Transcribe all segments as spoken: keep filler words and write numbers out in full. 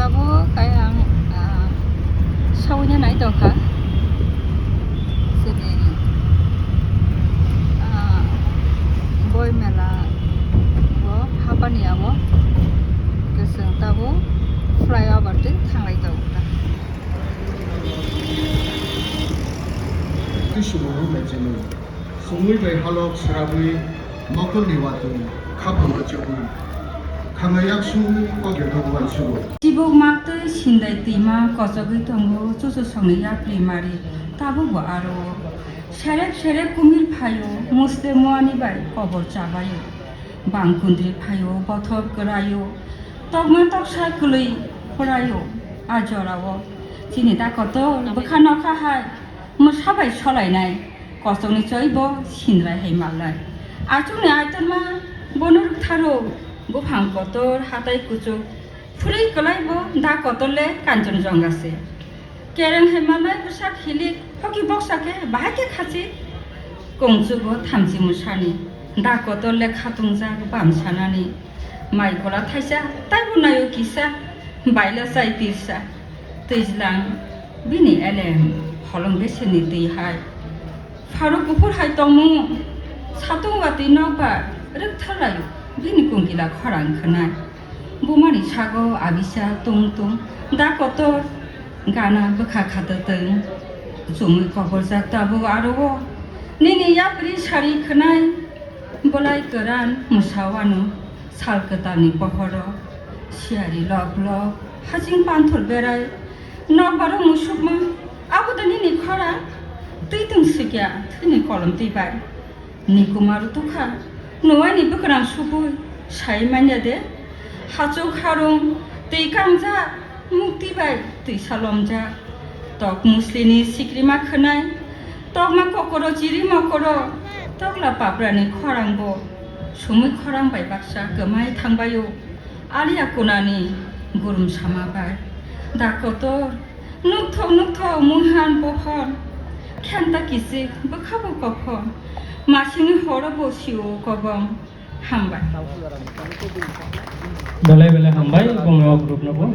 Abo kaya ang, ah, sawina nai tongkha. Sini, ah, boi mela o hapani abo. Keseng tabo flyover twi thanglai tongkha. Twi sumo rw bai chini. Sumui bai halok srabwi mokolni watwi khapang rwchapwi khangaiyak sumui kok yothogo uansugo. Chibuk maktwi sindai twima kochogwi tongo chuchusongni yapri mari tabukbo aro. Serep serep kumil phaio musle muani bai kobor chabaio. Bangkundri phaio bothop kwraio. Tokma toksa kwlwi phoraio a jorao. Chini da kotor bwkha nokha hai. Mwsa bai solainai, kochokni choi bo sindrai hai malnai. Achukni aitorma bono rwktharo, buphang kotor, hatai kuchuk, phwrwi kwlai bo da kotor le Kanchanjunga se. Kereng hai malnai bwsak hilik, hoki boksa khe bahai khe khachik. Kongchugo thamchi mwsani, da kotor le khatungjak bam sanani. Mai kola thaisa, taibo naio kisa, baila chai pirsa. Twijlang bini elem holong beseni twi hai. Pharo kuphur hai tongmung, satung watwi nokbar rwktharlaio bini kungkila khorang khwnai. Bumani sago abisa tung tung, da kotor gana bwkha khatatwng. Chumui koborjak tabuk aro o, nini yapri sari khwnai, bolai kwran mwsawano. Sal kwtalni pohoro siyari lok lok, haching panthor berai, nokbaro musukma, abo da nini khorang? Twi tong sikya thwini kolom twi bai. Ni kumaro tukha, nuaini bwkrang subui, sai manya de? Hachuk harung, twi kangjak, mukti bai twisa lomjak. Tok muslini sikrima khwnai, tokma kokoro chiri mokoro, tokla paprani khorangbo, sumui khorang bai baksa kwmai thangbaio, aliya kunani gurum sama bai. Da kotor, nukthok nukthok munghan pohor, khenta kichik bwkhabo kophon, masingni horo bo sio kobong. Hambai. Belai belai hambai, bongni o group no bo.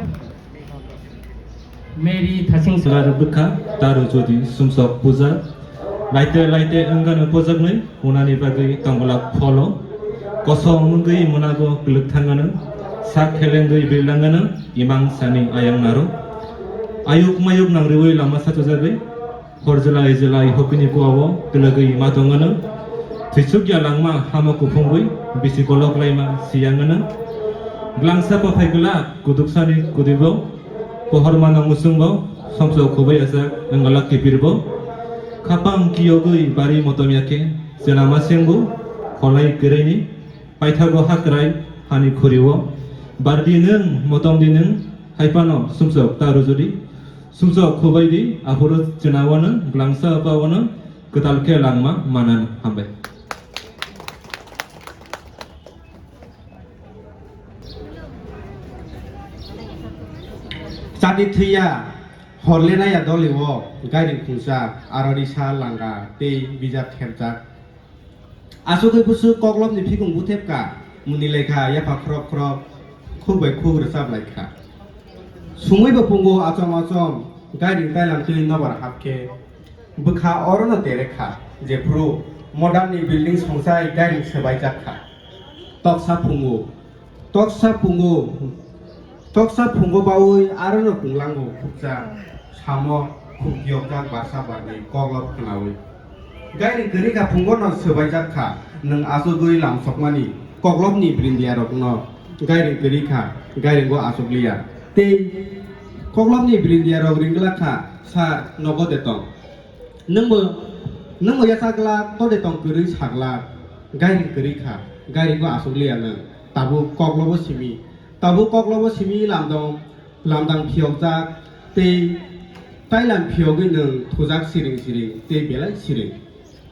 Mary Thasing Sara bwkha, taro jodi sumsok puja. Laite laite wngano pujaknwi, unani bagwi tongbolak pholo. Kosom wngwi munago kwlwk thangano, sak khelengwi birlangano, imang sani ayang naro. Ayuk mayuk nangriwi lama sachujagwi, hor jelai jelai hokini kuao kwlwgwi ma tongano. Thwichukya langma hamo kuphungwi, bisi kolok laima siyangano. Glangsa paphai glak kuduksani kudibo, pohormano musungbo, somso khubai asak wngala kipirbo. Khapang kiyogwi bari motom yakhe, chenama sengbo, kholai kwrwini, paithago hakrai, hani khuriwo. Bardi nwng, motom di nwng, haipano sumsok ta rujudi. Sumsok khubai di, aphuru chenawano, glangsa paono, kwtal khe langma manan. Hambai. Chati thwiya, horle naya doliwo, gairing khungsa, arori sa langa, tei bijap thepjak. Asugwi busu koklopni phikung buthepka, muni lekha yapha khrok khrok, khuk bai khuk rwchap laikha. Sumui bo pungo achom achom, gairing tailam twi nobar hapkhe, bwkha orono terekha, jephuru modern ni building songchai gairing swbaijak kha. Toksa phungo, toksa phungo, toksa phungo bawi arono punglango khukcha, samo khuk yokjak barsa barni koklop khnawi. Gairing kwrwi kha phungo no swbaijak kha, nwng achugwi lam sokmani koklopni brindiya rokno gairing kwrwi kha, gairingo achukliya. Tei koklopni brindiya rok ringla kha, sir, nogo de tong. Nwngbo, nwngbo yachak glak, tode tong kwrwi sa glak, gairing kwrwi kha, gairingo achukliya nwng, tabuk koklobo simi, tabuk koklobo simi lamdong, lamdang phiyokjak, tei tailam phiyogwi nwng thujak siring siring tei belai siring.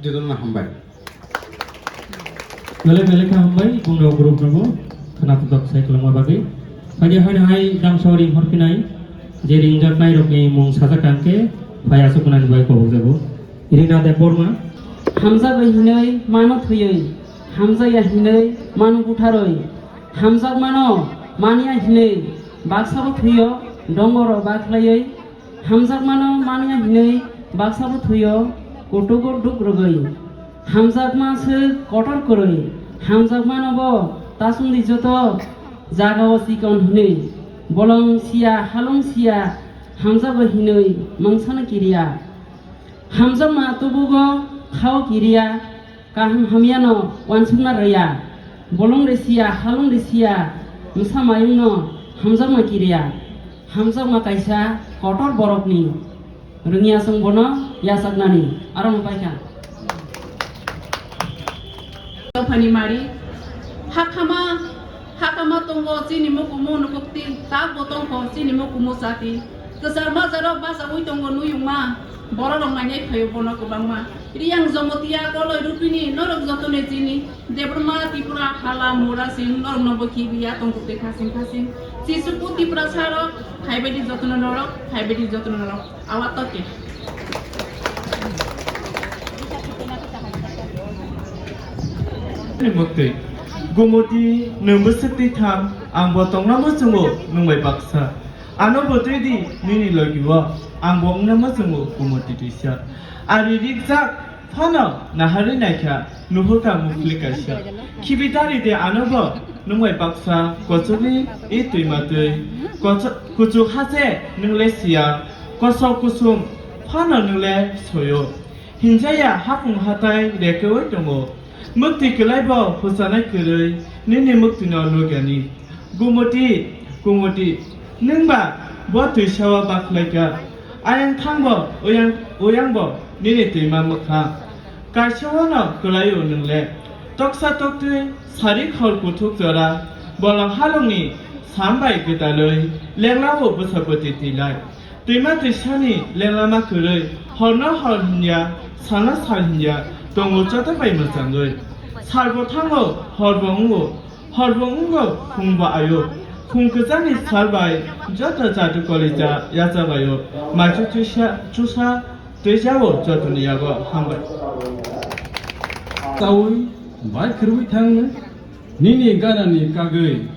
Jotono hambai. Belai belai khe hambai, bongni o group rokbo khwna tongthok sai kwlwngma bagwi. Haini haino hai dangsa o ring horphinai, je ringjaknai rokni mung sajak kang khe, phai aswk mwnani bai kobok jago. Irina Debbarma. Hamjakya hinwi mano thwiwi, hamjakya hinwi mano butharwi, hamjakmano manya hinwi baksa bo thwio, Dongorok bakhlaiwi hamjakmano manya hinwi baksabo thwio kutugo duk rwgwi. Hamjakma swk kotor kwrwi, hamjakmano bo tasungdi joto jagao chikon hwnwi. Bolong siya, halong siya, hamjago hinwi mungsano kiriya. Hamjakma tubugo khao kiriya, kaham hamyano uansukna rwya. Bolong risiya, halong risiya, msa mayungno hamjakma kiriya. Hamjakma kaisa kotor borokni rwngya chwng bono yachaknani, aro no paikha. Dophani mari, hakama, hakama tongo chini mukumu nukukti, tak bo tongkho chini mukumu chati. Kwchar majarok bachaui tongo nuyungma, bororok nainai phaio bono kwbangma. Riyang Jomotia, Koloi Rupini, norok jotono chini. Debbarma Tripura, Hala, Mura, Sing, norokno bo khibiya tongkukti khasing khasing. Chisuku Tripura sarok, phaibadi jotono norok, phaibadi jotono norok. Awa toke. Ni muktwi. Gumoti nwng bwswk twi tham, ang bo tongna muchungo nwng bai baksa. Ano bo twi di nini logi o, ang bo wngna muchungo Gumoti twisa. Ari rikjak phano naharwi naikha, nuhurkha mukhli kaisa. Khibi dari de ano bo nwng bai baksa kochokni i twima twi. Kocho-, kuchuk hache nwng le siya, kosok kusum phano nwng le soyo. Hinjaya hapung hatai rekeui tongo. Muktwi kwlai bo huchanai kwrwi nini muktwino nugyani. Gumoti, Gumoti, nwng ba bo twisao bakhlaika. Ayang thangbo, uyang, uyangbo nini twima mwkha. Kaisao no kwlaio nwng le. Toksa toktwi sari khol kuthuk jora, bolong halongni sam bai gwdalwi lenglao bwsa bwtwi twilai. Twima twisani lenglama kwrwi, horno hor hinya, salno sal hinya, tongo joto bai mwchangwi. Salbo thango, horbo wngo, horbo wngo, phungbo ayo. Phung kwchangni sal bai joto jadu kolija yachabaio. Maichu chusa, chusa twijao jotoni yago hambai. Tawi bai khirwi thangno nini ganani kagwi.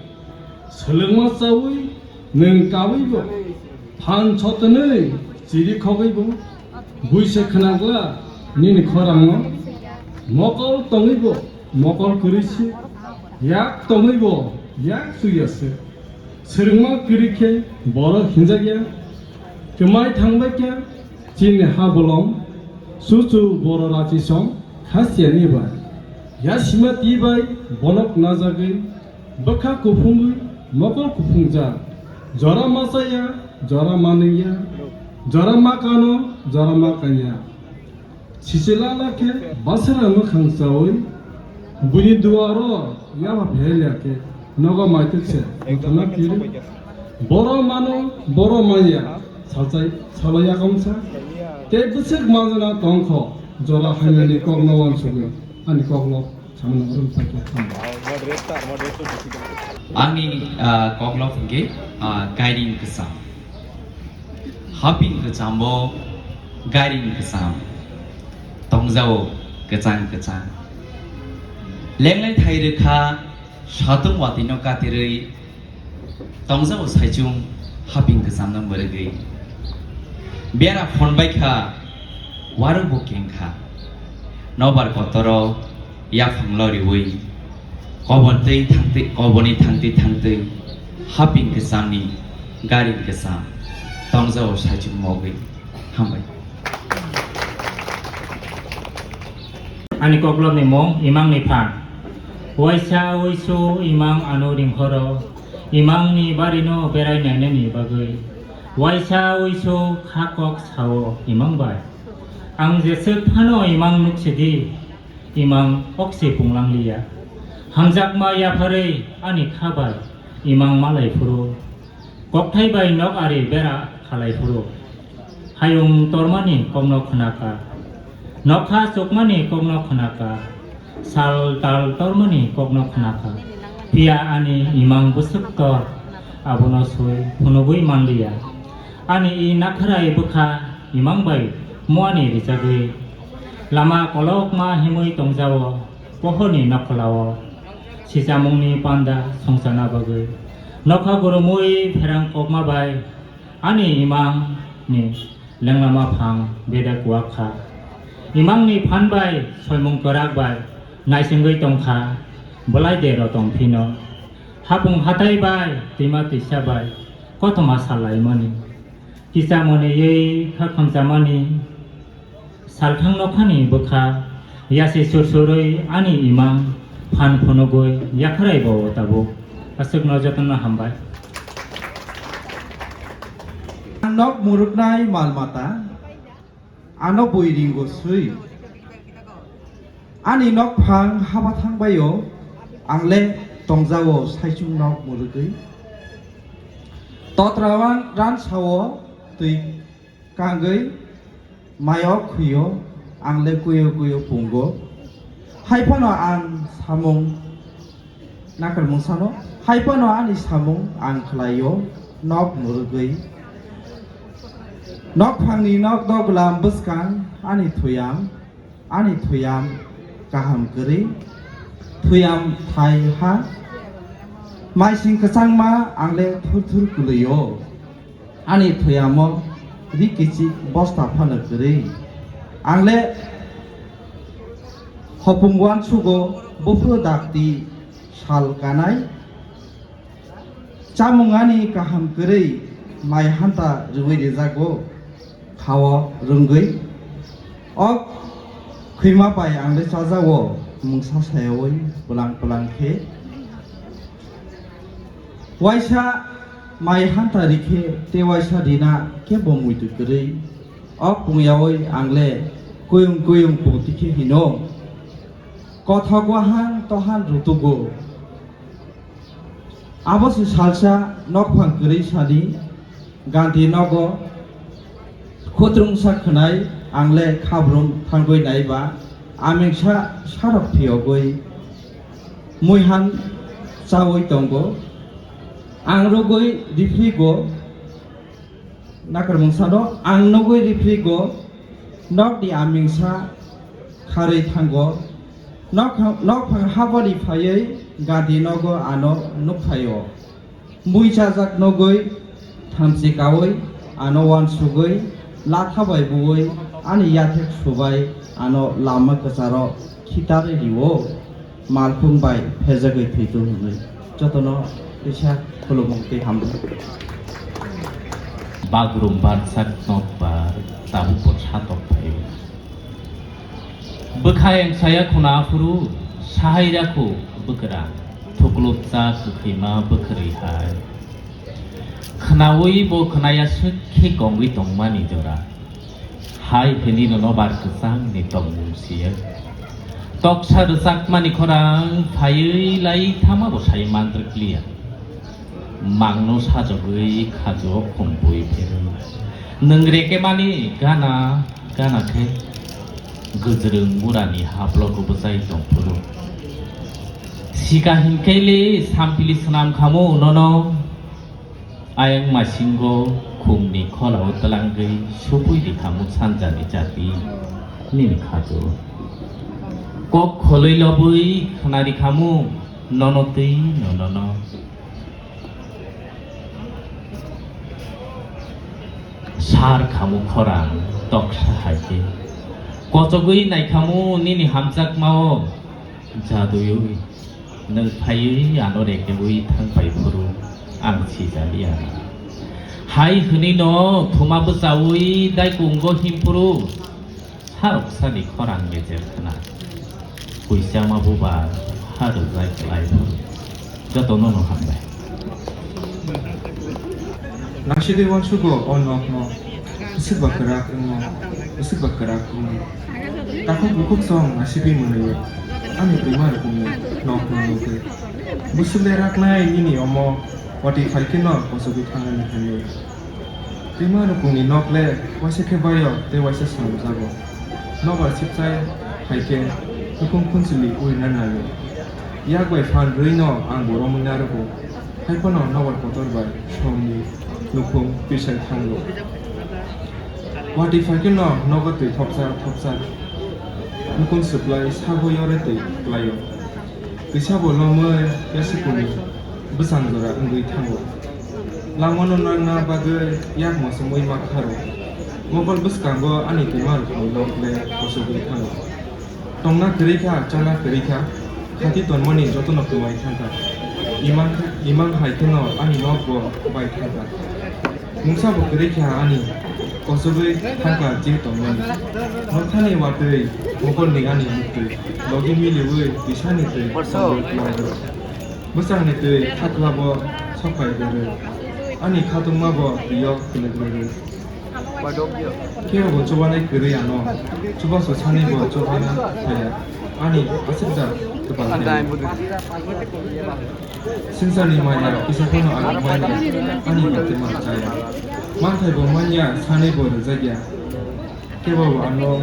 Swlwngma chaui nwng kaui bo, phan sotwnwi chiri khogwi bo, buise khwnagla nini khorangno, mokol tongwi bo mokol kwrwi se, yak tongwi bo yak chuya se. Swrwngma kwrwi khe borok hinjakya, kwmai thangbai khe chini ha bolong, chuchu boro rachi song khasiya ni bai, yasima twi bai bolok najagwi, bwkha kuphungwi mokol kuphungjak, jora ma chaya, jora ma nungya, jora ma kano, jora ma kanya. Sichilala khe basra mwkhang chaui, buini duaro yaba phelia khe nogo maituk se wngthana kiri. Boro mano, boro manya, salchai, salo yakomsa. Tei bwswk manjana tongkho, jora hainani kokno wansugwi, ani kokno. Ani, ah, koklop hwnkhe, ah, gairing kwcham. Haping kwchambo gairing kwcham. Tongjao kwchang kwchang. Lenglai thai rwkha, satung watwino katirwi tongjao saichung haping kwchamno mwrwgwi. Bera phonbaikha, warukbo kengkha. Nobar kotoro yaphang loriwi, kobor twi thangtwi, koboni thangtwi thangtwi, haping kwchamni gari kwcham tongjao saichung mogwi. Hambai. Ani koklopni mung Imangni phan. Waisa uisu Imang ano ringhoro, Imangni barino berai nainani bagwi. Waisa uisu kha kok sao Imang bai. Ang jeswk phano Imang nuksidi, Imang okse punglangliya. Hamjakma yapharwi ani kha bai Imang malai phuru. Kokthai bai nok ari bera khalai phuru. Hayung tormani kokno khnaka. Nokha chukmani kokno khnaka. Sal tal tormani kokno khnaka. Phiya ani Imang bwswk tor, abono swi phunugwi manliya. Ani i nakhrai bwkha Imang bai muani rijagwi. Lama kolokma himwi tongjao pohorni nokholao. Sichamungni panda songchana bagwi. Nokha gurumwi pherang kokma bai. Ani imang ni lenglama phang beda kuak kha. Imang ni phan bai soimung kwrak bai naisingwi tong kha, belai dero tong phino. Hapung hatai bai twima twisa bai kothoma sal laimani. Kisa mone yei kha khamchamani. Salthang nokhani bwkha yasi sur surwi ani imang phan phunugwi yakharai bo tabuk. Aswkno jotono hambai. Ang nok muruknai mal mata, ano bui ringo swi. Ani nok phang haba thangbaio, ang le tongjao saichung nok murugwi. Totra wan ran sao twi kangwi mayo khuyo, ang le kuyo kuyo pungo. Hai phano ang samung nakar mungsano, hai phano ani samung ang khlaio, nok murugwi. Nok phangni nok doglam bwskang ani thuyam, ani thuyam kaham kwrwi, thuyam thai ha. Maising kwchangma ang le thur thur kwlwio. Ani thuyamo ri kichik bosta phano kwrwi. Ang le hopung uansugo buphuru dakti sal kanai. Chamung ani kaham kwrwi mai hanta rwui rijago khao rwngwi. Ok khwima bai ang le chajao mungsa sayaui pwlang pwlang khe. Waisa mai hanta rikhe tei waisa rina kebo muitu kwrwi. Ok pungyaui ang le kuyung kuyung pungti khe hino. Kothok wahang tohan rutugo. Abo se salsa nokphang kwrwi sani Gandhi nogo khutrungsa khwnai ang le khabrum thangwi naiba amengsa sarok phiyogwi muihan chawi tongo. Ang rwgwi rifrigo. Nakar mungsano ang nugwi rifrigo, nokni amingsa kharwi thango. Nok, nokphang habani phaiwi gadi nogo ano nukphaio. Mui chajak nugwi thamchi kaui ano uansugwi latha bai buwi ani yathek subai ano lama kwcharo khitarwi rio. Malkhung bai phejagwi thwitu hwnwi jotono kisa khulumung tei hamrwng. Bagrum barsak nokbar tabukbo satok phaio. Bwkha engsaya khuna aphuru sahai rakhu bwkra thuklupcha kwkhwima bwkhwrwi hai. Khnaui bo khnaya swk khe kongwi tongmani jora. Hai hwnwi nono bar kwchangni tongmung siya. Toksa rwchapmani khorang phaiwi lai thama bo sai mantrwk liya. Mangno sajagwi khajo khumpui pherwi. Nwng rekemani gana gana khe gwjrwng murani haplogo bwchai tongphuru. Sika hinkhe le sampili swnam khamu nono. Ayang masingo khumni kholao twlangwi supui rikhamu sanjani jati nini khajo. Kok kholwi lobwi khwnarikhamu nono twi nonono. Sar khamu khorang toksa hai khe. Kochogwi naikhamu nini hamjakmao jaduyui. Nwng phaiwi ano rekeui thang phai phuru ang sijaliya. Hai hwnwi no thuma bwchaui daikungo himphuru sarok sani khorang mejer khna. Kuisama buba ha rwjai kwlai phuru. Jotono no hambai. Naisidi uansugo o nokno, bwswk ba kwrak wngmo, bwswk ba kwrak wngmo. Takhuk bukhuk chwng naisidi mwnwi, ani twima rukungni nokno nugwi. Bwswk le raknai nini omo, watwi phai kheno kochogwi thangnani hwnwi. Twima rukungni nok le waisa khe baio tei waisa swnamjago. Nobar sipchai hai khe nukhung khunchili uina naio. Yak bai phan rwino ang bo romwi narwgo. Hai phano nobar kotor bai somni nukhung pisai thango. Watwi phai kheno nogo twi thopsa thopsa nukhung swplai sago yore twi klaio. Kisa bo lomwi yasukuni bwsang jora wngwi thango. Langmano nangna bagwi yakmo sumui ma kharo. Mokol bwskango ani twima rokni lok le kosogwi thango. Tongna kwrwi kha, chana kwrwi kha, khati tonmani jotono kwmai thangkha. Imang, imang hai kheno ani nok bo bai thangkha. Mungsa bo kwrwi kha ani kosogwi thangkha je tongmani. Nokhani watwi mokolni ani muktwi, logi miliwi twisani twi tongwi tongwi. Bwsakni twi khakla bo sophai rwrwi. Ani khatungma bo twi-o kwlwk rwrwi. Khe bo chubanai kwrwi ano, chubasu sani bo chubana phaiya. Ani aswkjak kwpal khe. Singsani maya kisa phano ang manya, ani batwi ma chaya. Manthai bo manya, sani bo rwjakya. Khe bo ano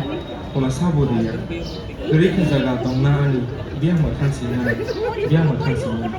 phola sabo rwya. Kwrwi khe jaga tongna ani, biyang ma thansi nani, biyang ma thansi nani.